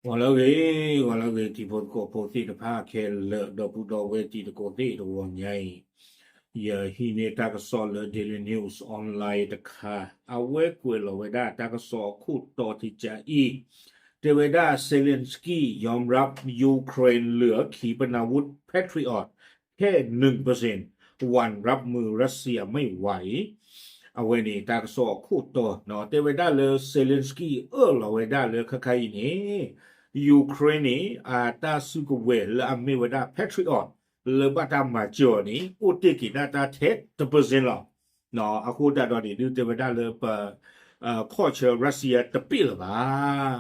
ဂီၤလၢအဂ့ၤ, ဂီၤလၢအဂ့ၤ တံၤဖိသကိးဖိသ့ၣ်တဖၣ်ခဲလၢာ် ဒီပုၢ်ဒီဝဲၢ်တံၤသကိးသ့ၣ်တဂီၤညါအံၤ, ယဟံးန့ၢ်တၢ်ကစီၣ်လၢ Daily News Online တခါ, အဝဲကွဲးလီၤဝဲဒၣ်တၢ်ကစီၣ်အခိၣ်တီတကးအံၤ, တဲဝဲဒၣ် Zelensky ယီမရပ် ယူၤခရ့ၣ် เหลือขีปนาวุธ Patriot แค่หนึ่งเปอร์เซ็นต์ หวั่นรับมือรัสเซียไม่ไหว အဝဲန့ၣ်တၢ်ကစီၣ်အခိၣ်တီ, တဲဝဲဒၣ်လၢ Zelensky အၢၣ်လီၤဝဲဒၣ်လၢခဲခါအံၤန့ၣ် ယူၤခရ့ၣ်န့ၣ် အတၢ်စုကဝဲၤလၢအမ့ၢ်ဝဲဒၣ် Patriot လၢဘၣ်တၢ်မၤစၢၤအီၤန့ၣ် အိၣ်တ့ၢ်က့ၤဒၣ်တၢ်ထဲတပၢၢ်စ့ၣ်လီၤ. အဃိသတးဒီးန့ၣ် ဒုးတဲဝဲဒၣ်လၢပ ခီၣ်ဆၢ Russia တပ့ၢ်လၢၤဘၣ်.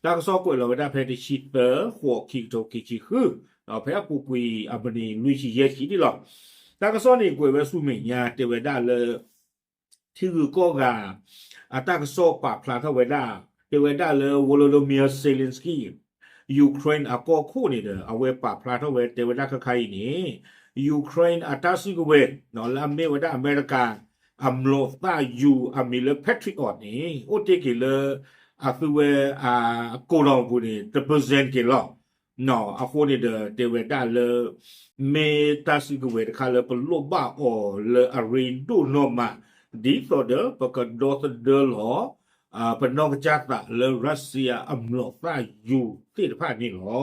တၢ်ကစီၣ်ကွဲးလီၤဝဲဒၣ်ဖဲတဆံသၢ ဃိး ခံကထိခံဆံဃု, ဖဲအပူၤကွံာ်အမံးနံးလွံၢ်ဆံယဲၢ်ဆံဒ်လီၤ. တၢ်ကစီၣ်န့ၣ်ကွဲးဝဲဆူမဲာ်ညါ တဲဝဲဒၣ်လၢ ထံဂုၤကီၢ်ဂၤ အတၢ်ကစီၣ်ပာ်ဖျါထီၣ်ဝဲဒၣ်, တဲဝဲဒၣ်လၢ Volodymyr Zelensky ယူၤခရ့ၣ်အကီၢ်ခိၣ်န့ၣ်ဒီး အဝဲပာ်ဖျါထီၣ်ဝဲ တဲဝဲဒၣ်ခဲခါအံၤန့ၣ် ယူၤခရ့ၣ်အတၢ်စုကဝဲၤ လၢအမ့ၢ်ဝဲဒၣ်အမဲရကၤ အမျိာ်သၣ်ယူၤအမံၤလၢ Patriot န့ၣ် အိၣ်တ့ၢ်က့ၤလၢ အသုဝဲ အကိးနီၢ်ပူၤန့ၣ် တပၢၢ်စ့ၣ်က့ၤလီၤ. အဃိန့ၣ်ဒီး တဲဝဲဒၣ်လၢ မ့ၢ်တၢ်စုကဝဲၤတခါလၢပလိၣ်ဘၣ်အီၤလၢအရ့ဒိၣ်နီၢ်မး, ဒ်သိးဒီးပကဒီသဒၢလီၤ ပနီၢ်ကစၢ်သးလၢ Russia အမျိာ်သၣ်ယူၤသ့ၣ်တဖၣ်န့ၣ်လီၤ.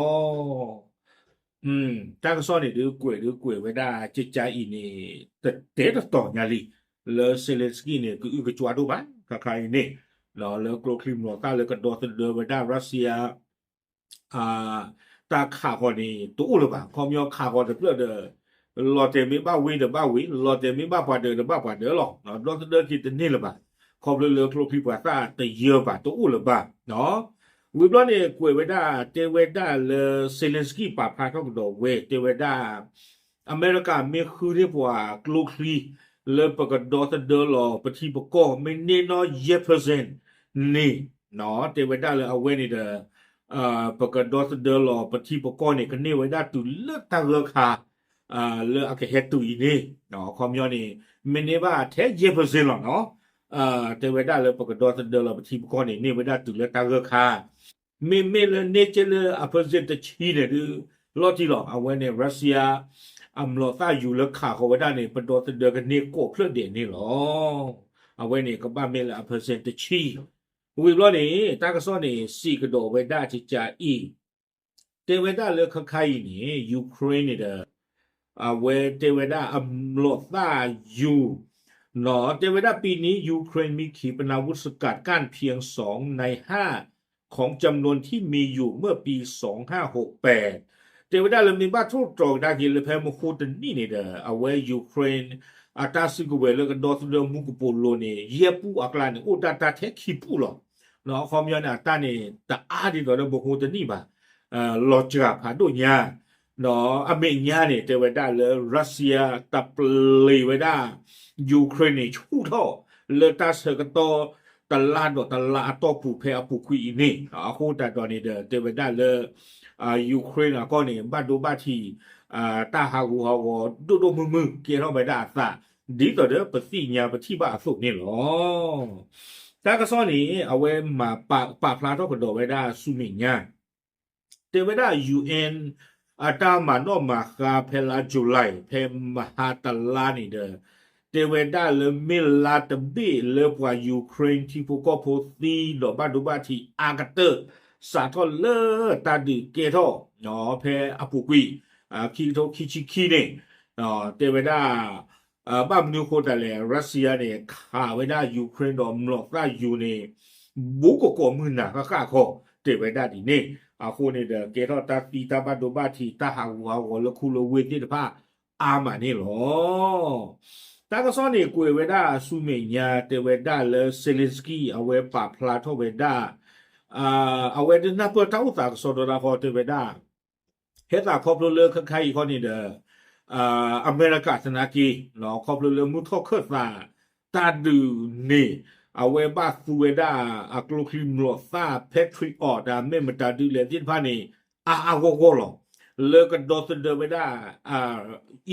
တၢ်ကစီၣ်န့ၣ်ဒုးကွဲးဒုးကွဲးဝဲဒၣ်ကကါအံၤန့ၣ် တတဲတတီၤညါလံ, လၢ Zelensky န့ၣ် ကအုကကွါဒိၣ်ဘၣ် ခါခါအံၤန့ၣ်, လၢကျိချံမျိာ်သၣ်လၢကဒီသဒၢဝဲဒၣ် Russia တၢ်ခးဃီၤန့ၣ် တအိၣ်လၢၤဘၣ်. ခီပညီခးဃီၤတဖျၢၣ်ဒီး လီၤတဲာ်မ့ၢ်ဘၣ်ဝ့ဒီးဘၣ်ဝ့, လီၤတဲာ်မ့ၢ်ဘၣ်ပှၤဒၢးဒီးဘၣ်ပှၤဒၢးလီၤ. ဒီသဒၢက့ၤတန့ၢ်လၢၤဘၣ်. ခီဖျိလၢကျိချံပှၤသၣ်တယၢဘၣ် တအိၣ်လၢၤဘၣ်. ဝံၤဘျီန့ၣ် ကွဲးဝဲဒၣ် တဲဝဲဒၣ်လၢ Zelensky ပာ်ဖျါထီၣ်ကဒီးဝဲ တဲဝဲဒၣ် အမဲရကၤမ့ၢ်ဃုန့ၢ်ပှၤကျိချံ လၢပကဒီသဒၢလီၤပထံပကီၢ် မ့ၢ်န့ၢ်နီၢ်ယဲၢ် percent န့ၣ်, တဲဝဲဒၣ်လၢအဝဲန့ၣ်ဒီး ပကဒီသဒၢလီၤပထံပကီၢ်န့ၣ် ကန့ၢ်ဝဲဒၣ်တုၤလၢတၢ်ဂၢၢ်ခါ လၢအကဟဲတုၤအံၤန့ၣ်, ခီပညီန့ၣ် မ့ၢ်န့ၢ်ဘၣ်ထဲယဲၢ် percent လီၤနီၤ. တဲဝဲဒၣ်လၢပကဒီသဒၢလီၤပထံပကီၢ်န့ၣ် န့ၢ်ဝဲဒၣ်တုၤလၢတၢ်ဂၢၢ်ခါ မ့မ့ၢ်လၢန့ၢ်ကဲလၢအ percent တဆံန့ၣ်ဒုး လီၤတံၢ်လီၤ. အဝဲန့ၣ် Russia အမျိာ်သၣ်ယူၤလၢခးဃီၤဝဲဒၣ်န့ၣ် ပဒီသဒၢကန့ၢ်ကိးဖျၢၣ်ဒဲးန့ၣ်လီၤ. အဝဲန့ၣ်ကဘၣ်မ့ၢ်လၢအ percent တဆံ. ဝံၤဘျီန့ၣ် တၢ်ကစီၣ်န့ၣ် စံးကဒီးဝဲဒၣ်ကကါအံၤ, တဲဝဲဒၣ်လၢခဲခါအံၤန့ၣ် ယူၤခရ့ၣ်န့ၣ်ဒီး အဝဲတဲဝဲဒၣ်အမျိာ်သၣ်ယူၤ, တဲဝဲဒၣ် ปีนี้ ยูเครนมีขีปนาวุธสกัดกั้นเพียงสองในห้า ของจำนวนที่มีอยู่เมื่อปีสองห้าหกแปด တဲဝဲဒၣ်လၢမ့ၢ်ဘၣ်ထိၣ်တြီၤကဒါက့ၤလၢဖဲမဟိတနံၣ်န့ၣ်ဒီး အဝဲယူၤခရ့ၣ် အတၢ်စုကဝဲၤလၢကဒီသဒၢမူကပိာ်လိၤန့ၣ် ယဲၢ်ပူၣ်အကျါန့ၣ် အိၣ်ဒၣ်တၢ်ထဲခံပူၣ်လီၤ. အခီပညီန့ၣ် အတၢ်န့ၣ် တအါဒ်သိးလၢမဟိတနံၣ်ဘၣ်, လီၤစှၤဖးဒိၣ်ညါ ဒီးအမဲာ်ညါန့ၣ် တဲဝဲဒၣ်လၢ Russia တပျ့ၤဝဲဒၣ် ယူၤခရ့ၣ်န့ၣ် ဆူၣ်ထီၣ်လၢတၢ်ဆၢကတီၢ်တလါဒီးတလါအတီၢ်ပူၤဖဲအပူၤကွံာ်အံၤန့ၣ်, အဃိသတးဒီးန့ၣ်ဒီး တဲဝဲဒၣ်လၢ ယူၤခရ့ၣ်အကီၢ်န့ၣ် ဘၣ်ဒိဘၣ်ထံး တၢ်ဟးဂူာ်ဟးဂီၤဒိၣ်ဒိၣ်မုၢ်မုၢ် ကဲထီၣ်ဝဲဒၣ်အသး ဒ်သိးဒီးပသ့ၣ်ညါပထံၣ်ဘၣ်အသိးန့ၣ်လီၤ. တၢ်ကစီၣ်န့ၣ် အဝဲမၤပာ်ဖျါထီၣ်ကဒီးဝဲဒၣ်ဆူမဲာ်ညါ တဲဝဲဒၣ် ယူႇအၣ် အတၢ်မၤနီၣ်မၤဃါဖဲလါ July ဖဲမဟါတလါန့ၣ်ဒီး တဲဝဲဒၣ်လၢမ့ၢ်လါတဘ့ၣ်လၢပှၤယူၤခရ့ၣ်ထံဖိကီၢ်ဖိသံဒီးဘၣ်ဒိဘၣ်ထံးအါကတၢၢ် စးထီၣ်လၢတၢ်ဒုးကဲထီၣ် ဖဲအပူၤကွံာ် ခံကထိခံဆံခံန့ၣ် တဲဝဲဒၣ် ဘၣ်မနုၤအဃိသတးလဲၣ် Russia န့ၣ် ခးဝဲဒၣ်ယူၤခရ့ၣ်ဒီးမျိာ်သၣ်ယူၤန့ၣ် ဘူးကကိးမုၢ်နၤဃၣ်ဃၣ်ခီ တဲဝဲဒၣ်ဒ်န့ၣ် အဃိန့ၣ်ဒီး ကဲထီၣ်တၢ်သံတၢ်ဘၣ်ဒိဘၣ်ထံး တၢ်ဟးဂူာ်ဟးဂီၤလၢခူလၢဝ့ၢ်သ့ၣ်တဖၣ် အါမးန့ၣ်လီၤ. တၢ်ကစီၣ်န့ၣ် ကွဲးဝဲဒၣ်ဆူမဲာ်ညါ တဲဝဲဒၣ်လၢ Zelensky အဝဲပာ်ဖျါထီၣ်ဝဲဒၣ် အဝဲဒၣ်နၢ်ပၢၢ်တၢ်အိၣ်သးကစီဒီတၢ်ဃီ တဲဝဲဒၣ် ဟဲသးခီဖျိလၢခဲခါအံၤခီန့ၣ်ဒီး အမဲရကၤသနာ်က့ ခီဖျိလၢမုၢ်ထီၣ်ခၢၣ်သး တၢ်ဒုးန့ၣ် အဝဲဘၣ်သူဝဲဒၣ်အကျိချံမျိာ်သၣ် Patriot တၢ်မ့ၢ်မတၤဒုးလဲၣ်သ့ၣ်တဖၣ်န့ၣ် အါအါဂီၢ်ဂီၢ်လီၤ. လၢကဒီသဒၢဝဲဒၣ်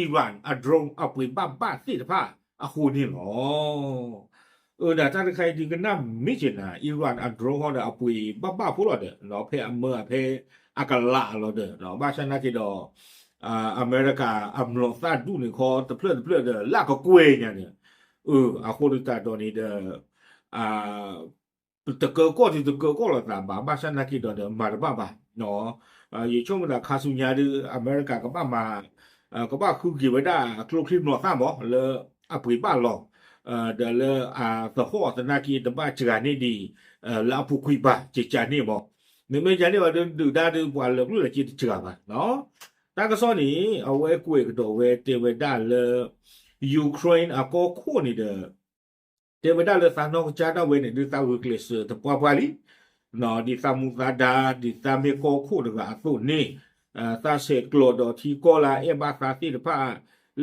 Iran အ drone အပှ့ၤဘၣ်ဘၣ်သ့ၣ်တဖၣ်အဃိန့ၣ်လီၤ. အၢ ဒီးတၢ်တခါအံၤဒုးကနၣ်မ့ၢ်က့ၤနၤ Iran အ drone ဟီဒီးအပှ့ၤဘၣ်ဘၣ်ဖိလီၤဒီး ဖဲအမၢအဖဲအကလးလီၤဒီး ဘၣ်ဆၣ်နာ်က့ဒီး အမဲရကၤအမျိာ်သၣ်ဒူၣ်န့ၣ်ခီတဖျၢၣ်တဖျၢၣ်ဒီး လၢအကကွဲၢ်ညါန့ၣ် အဃိသတးဒီးန့ၣ်ဒီး တကၢကီၢ်ဒုးတကၢကီၢ်လိာ်သးဘၣ် ဘၣ်ဆၣ်နာ်က့ဒီးဒီးမၤတဘၣ်ဘၣ် ယဆိကမိၣ်သးခါဆူညါဒုး အမဲရကၤကဘၣ်မၤ ကဘၣ်ဃုက့ၤဝဲဒၣ်ကျိချံမျိာ်သၣ်မး လၢအပှ့ၤဘၣ်လီၤ ဒီးလၢအသဟီၣ်သနာ်က့တဘၣ်စှၤန့ၢ်ဒံး လၢအပူၤကွံာ်ဘၣ် ကကးန့ၣ်မး မ့မ့ၢ်ကန့ၣ်ဝဲဒုးဒုၣ်ဒါဒုးပှၤလၢာ်ကျိၣ်လၢာ်စ့တစှၤဘၣ် တၢ်ကစီၣ်န့ၣ် အဝဲကွဲးကဒီးဝဲတဲဝဲဒၣ်လၢ Ukraine အကီၢ်ခိၣ်န့ၣ်ဒီး တဲဝဲဒၣ်လၢသးနီၢ်ကစၢ်ဒၣ်ဝဲန့ၣ် ဒုးသးဂုာ်ကျဲးစၢးတပှၢ်ပှၢ်လံ ဒ်သးမူသးဒါ ဒ်သးမ့ၢ်ကီၢ်ခိၣ်တဂၤအသိးန့ၣ် သးဆဲးကျိးဒီးထံကီၢ်လၢအအဲၣ်ဘၣ်သးသ့ၣ်တဖၣ်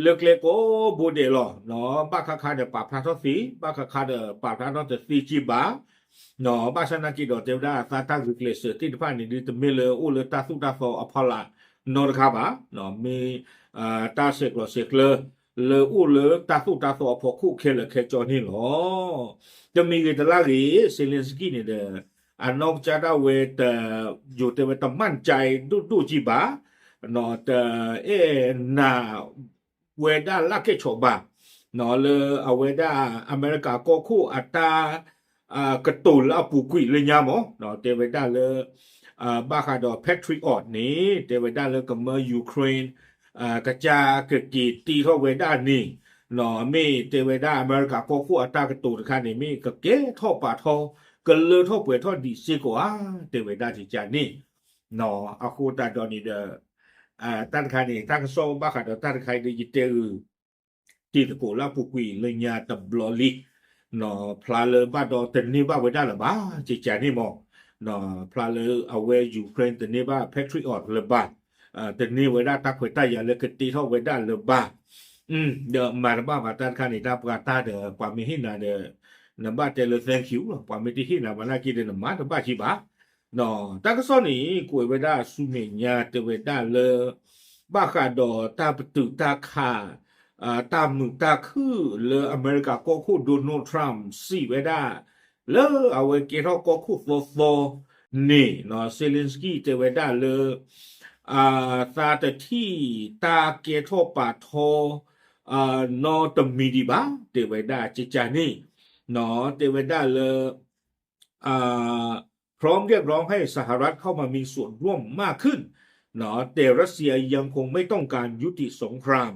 လၢကျဲကိးဘိဒဲးလီၤ ဘၣ်ခါခါဒီးပာ်ဖျါထီၣ်သ့ ဘၣ်ခါခါဒီးပာ်ဖျါထီၣ်တသ့က့ဘၣ် ဘၣ်ဆၣ်နာ်က့ဒီးတဲဝဲဒၣ်သးတၢ်ဂုာ်ကျဲးစၢးသ့ၣ်တဖၣ်န့ၣ်ဒုး တမ့ၢ်လၢအိၣ်လၢတၢ်သိၣ်တၢ်သီအဖီလာ်နီတခါဘၣ် မ့ၢ် တၢ်ဆဲးကျိးဆဲးကျၢ လၢအိၣ်လၢတၢ်သိၣ်တၢ်သီအဖီခိၣ်ခဲလၢာ်ခဲဆ့န့ၣ်လီၤ. တမံၤဂ့ၤတလါဂ့ၤ Zelensky န့ၣ်ဒီး အနီၢ်ကစၢ်ဒၣ်ဝဲတ ယိၤတဲဝဲတမၣ်ကၠဲးဒိၣ်ဒိၣ်က့ဘၣ် တအဲၣ်နၤ ဝဲဒၣ်လၢကဲၣ်ဆိးဘၣ် လၢအဝဲဒၣ်အမဲရကၤကီၢ်ခိၣ်အတၢ် ကတိၤလၢအပူၤကွံာ်လၢညါမး တဲဝဲဒၣ်လၢ ဘၣ်ဃးဒီး Patriot န့ၣ် တဲဝဲဒၣ်လၢကမၢ Ukraine ကစၢ်ကက့ၤတ့ထီၣ်ဝဲဒၣ်န့ၣ် မ့ၢ်တဲဝဲဒၣ်အမဲရကၤကီၢ်ခိၣ်အတၢ်ကတိၤတခါန့ၣ် မ့ၢ်ကကဲထီၣ်ပာ်ထီ ကလၢထီၣ်ပှဲၤထီၣ်ဒံးစ့ၢ်ကီးဧါ တဲဝဲဒၣ်ကကန့ၣ် အဃိသတးဒီးန့ၣ်ဒီး တၢ်တခါန့ၣ် တၢ်ကစီၣ်ဘၣ်ဃးဒီးတၢ်တခါအံၤဒီး ယတဲဂုာ် တံၤသကိးလၢအပူၤကွံာ်လၢညါတဘျီလံ ဖျါလၢဘၣ်ဒီးတန့ၢ်ဘၣ်ဝဲဒၣ်လၢၤဘၣ် ကကန့ၣ်မး ဖျါလၢအဝဲ Ukraine တန့ၢ်ဘၣ် Patriot လၢၤဘၣ် တန့ၢ်ဝဲဒၣ်တၢ်ခွဲးတၢ်ယာ်လၢကတ့ထီၣ်ဝဲဒၣ်လၢၤဘၣ် ဒီးမၤတဘၣ်ဘၣ်တၢ်တခါန့ၣ် တၢ်ပှၤတၢ်ဒီး ပှၤမ့ၢ်ဟ့ၣ်နၤဒီး နဘၣ်တဲလၢ thank you လီၤ ပှၤမ့ၢ်တဟ့ၣ်နၤဘၣ်နာ်က့ဒီးနမၤတဘၣ်က့ဘၣ် တၢ်ကစီၣ်န့ၣ် ကွဲးဝဲဒၣ်ဆူမဲာ်ညါတဲဝဲဒၣ်လၢ ဘၣ်ဃးဒီးတၢ်ပတုာ်တၢ်ခး တၢ်မုာ်တၢ်ခုၣ်လၢအမဲရကၤကီၢ်ခိၣ် Donald Trump စံးဝဲဒၣ် လၢအဝဲကဲထီၣ်ကီၢ်ခိၣ်သီသီန့ၣ် Zelensky တဲဝဲဒၣ်လၢ သးတထံၣ်တၢ်ကဲထီၣ်ပာ်ထီ နီတမံၤဒံးဘၣ် တဲဝဲဒၣ်ကကန့ၣ် တဲဝဲဒၣ်လၢ พร้อมเรียกร้องให้สหรัฐเข้ามามีส่วนร่วมมากขึ้น แต่รัสเซียยังคงไม่ต้องการยุติสงคราม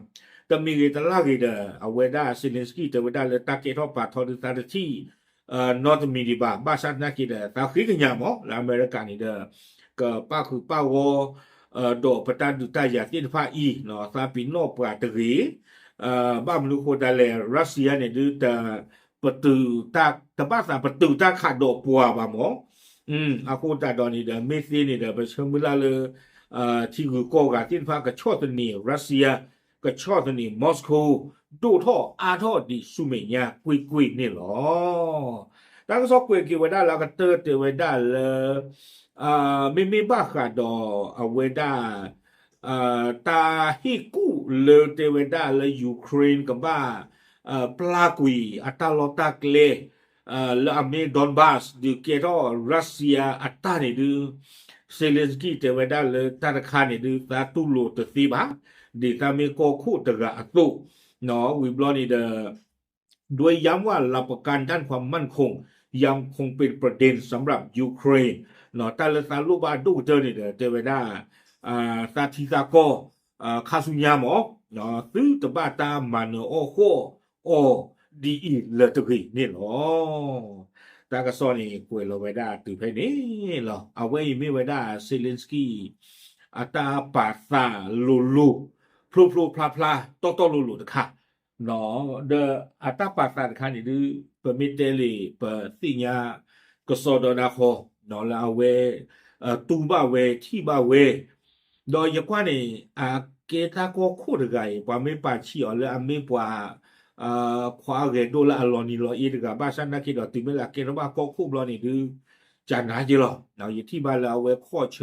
တမံၤဂ့ၤတလါဂ့ၤဒီး အဝဲဒၣ် Zelensky တဲဝဲဒၣ်လၢတၢ်ကဲထီၣ်ပာ်ထီဒုး သးတထံၣ် နီတမံၤဒံးဘၣ် ဘၣ်ဆၣ်သနာ်က့ဒီး သးဃ့ကညးမး လၢအမဲရကၤန့ၣ်ဒီး ကပၣ်ဃုာ်ပၣ်ဂီၤ ဒီးပတၢ်ဒုးတၢ်ယၤသ့ၣ်တဖၣ်အံၤ သးပ့ၤနီၣ်ပှၤတဂ့ၤ ဘၣ်မနုၤအဃိဒၣ်လဲၣ် Russia န့ၣ်ဒုး တ ပတုာ်တၢ် တဘၣ်သးပတုာ်တၢ်ခးဒီးပှၤဘၣ်မး အဃိသတးဒီးန့ၣ်ဒီး မ့ၢ်သ့န့ၣ်ဒီး ပဆၢမုၢ်လၢ်လၢ ထံဂုၤကီၢ်ဂၤသ့ၣ်တဖၣ်ကဆီၣ်သနံး Russia ကဆီၣ်သနံး Moscow ဒိၣ်ထီၣ်အါထီၣ်ဒံးဆူမဲာ်ညါကွ့ၢ်ကွ့ၢ်န့ၣ်လီၤ. တၢ်ကစီၣ်ကွဲးက့ၤဝဲဒၣ်လၢအကတၢၢ်တဲဝဲဒၣ်လၢ မ့မ့ၢ်ဘၣ်ဃးဒီးအဝဲဒၣ် တၢ်ဟ့ၣ်ကူၣ်လၢတဲဝဲဒၣ်လၢ Ukraine ကဘၣ် ပျၢ်ကွံာ်အတၢ်လီၢ်တၢ်ကျဲ လၢအမ့ၢ် Donbas ဒုးကဲထီၣ် Russia အတၢ်န့ၣ်ဒုး Zelensky တဲဝဲဒၣ်လၢတၢ်တခါန့ၣ်ဒုး သးတူၢ်လိာ်တသ့ဘၣ် ဒ်သးမ့ၢ်ကီၢ်ခိၣ်တဂၤအသိး ဝံၤဘျီန့ၣ်ဒီး ด้วยย้ำว่าหลักประกันด้านความมั่นคงยังคงเป็นประเด็นสำหรับยูเครน တၢ်လၢသးလိၣ်ဘၣ်အဒိၣ်ကတၢၢ်န့ၣ်ဒီး တဲဝဲဒၣ် သးထံသးကီၢ် ခါဆူညါမး သုတဘၣ်တၢ်မၤနၢၤအီၣ်ဃီၣ်အီၤဒ်အံၤလၢၤတဂ့ၤန့ၣ်လီၤ. တၢ်ကစီၣ်န့ၣ် ကွဲးလီၤဝဲဒၣ်တုၤဖဲန့ၣ်လီၤ. အဝဲအံၤမ့ၢ်ဝဲဒၣ် Zelensky အတၢ်ပာ်သးလိၤလိၤ ဖျိဖျိဖျါဖျါ တီတီလိၤလိၤတခါ ဒီးအတၢ်ပာ်သးတခါန့ၣ်ဒုး ပမ့ၢ်တဲလံာ် ပသ့ၣ်ညါကစီဒီနၢ်ဃီ လၢအဝဲ တူၢ်ဘၣ်ဝဲ ထံၣ်ဘၣ်ဝဲ ဒီးယကွၢ်န့ၣ် အကဲတၢ်ကီၢ်ခိၣ်တဂၤအံၤ ပှၤမ့ၢ်ပာ်ဆံးအီၤလၢအမ့ၢ်ပှၤ ခွါဂဲၤဒိၣ်လၢအလီၤနံၤလီၤအ့တဂၤ ဘၣ်ဆၣ်နာ်က့ဒီး တုၤမ့ၢ်လၢအကဲထီၣ်ဘၣ်ကီၢ်ခိၣ်ဘျီန့ၣ်ဒုး ကနၤက့လီၤ. ယထံၣ်ဘၣ်လၢအဝဲခီၣ်ဆၢ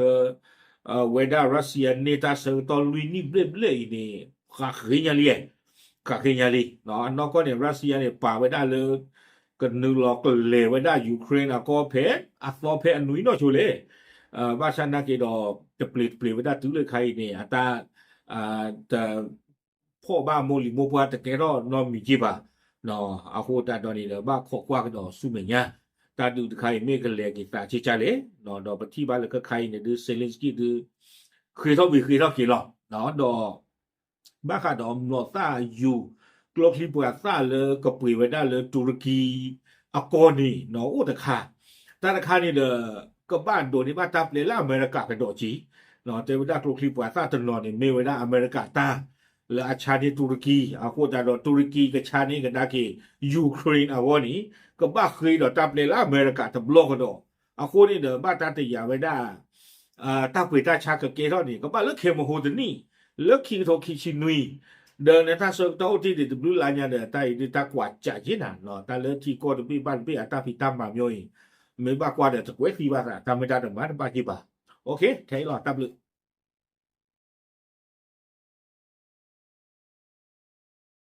ဝဲဒၣ် Russia န့ၢ်တၢ်ဆၢကတီၢ်လွံၢ်နံၣ်ဘျဲၣ်ဘျဲၣ်အံၤန့ၣ် ဃးဃ့ညါလံ ဃးဃ့ညါလံ. အနီၢ်ကီၢ်န့ၣ် Russia န့ၣ် ပာ်ဝဲဒၣ်လၢ ကနုာ်လီၤကလဲၤဝဲဒၣ် Ukraine အကီၢ်ဖဲ အသီဖဲအနွံနီၢ်ဆိလဲၣ်. ဘၣ်ဆၣ်နာ်က့ဒီး တပျ့ၤတပျ့ၤဝဲဒၣ်တုၤလၢခါအံၤန့ၣ် အတၢ် တ ဖီၣ်ဘၣ်မိၢ်လံၤမိၢ်ပှၢ်တကဲထီၣ်နီတမံၤက့ဘၣ်. အဃိသတးဒီးန့ၣ်ဒီး ဘၣ်ခိးကွၢ်ကဒီးဆူမဲာ်ညါ တၢ်ဒုးတခါအံၤမ့ၢ်ကလဲၤက့ၤသးက့ကလဲၣ်. ဒီးပထံၣ်ဘၣ်လၢခဲခါအံၤန့ၣ်ဒုး Zelensky ဒုး ဃ့ထီၣ်ဝံၤဃ့ထီၣ်က့ၤလီၤ. ဒီး ဘၣ်ဃးဒီးမျိာ်သၣ်ယူၤ ကျိချံပှၤသၣ်လၢကပှ့ၤဝဲဒၣ်လၢတူရကံအကီၢ်န့ၣ် အိၣ်တခါ, တၢ်တခါန့ၣ်ဒီး ကဘၣ်ဒိးန့ၢ်ဘၣ်တၢ်ပျဲလၢအမဲရကၤကဒီးက့ၤ, တဲဝဲဒၣ်ကျိချံပှၤသၣ်တနီၤန့ၣ် မ့ၢ်ဝဲဒၣ်အမဲရကၤတၢ် လၢအဆါန့ၢ်တူရကံ, အဃိသတးဒီး တူရကံကဆါန့ၢ်ကဒါက့ၤ Ukraine အဂီၢ်န့ၣ် ကဘၣ်ဃ့ဒီးတၢ်ပျဲလၢအမဲရကၤတဘျီကဒီး, အဃိန့ၣ်ဒီး ဘၣ်တၢ်တယာ်ဝဲဒၣ် တၢ်ပှ့ၤတၢ်ဆါကကဲထီၣ်န့ၣ် ကဘၣ်လၢခဲမဟိတနံၣ် လၢခံကထိခံဆံနွံ, ဒီးနတၢ်ဆၢကတီၢ်အိၣ်တ့ၢ်ဒံးတဘျုးလါညါဒီး တၢ်အံၤဒုးတၢ်ကွၢ်စးက့နၤ, တၢ်လၢထံကီၢ်တဘ့ၣ်ဘၣ်တဘ့ၣ်အတၢ်ဖံးတၢ်မၤမ့ၢ်အံၤ, မ့ၢ်ဘၣ်ကွၢ်ဒီးတကွဲးသံဘၣ်သး တၢ်မ့ၢ်တၢ်တမၤတဘၣ်က့ဘၣ်. ထဲအံၤလီၤ တၢ်ဘျုး.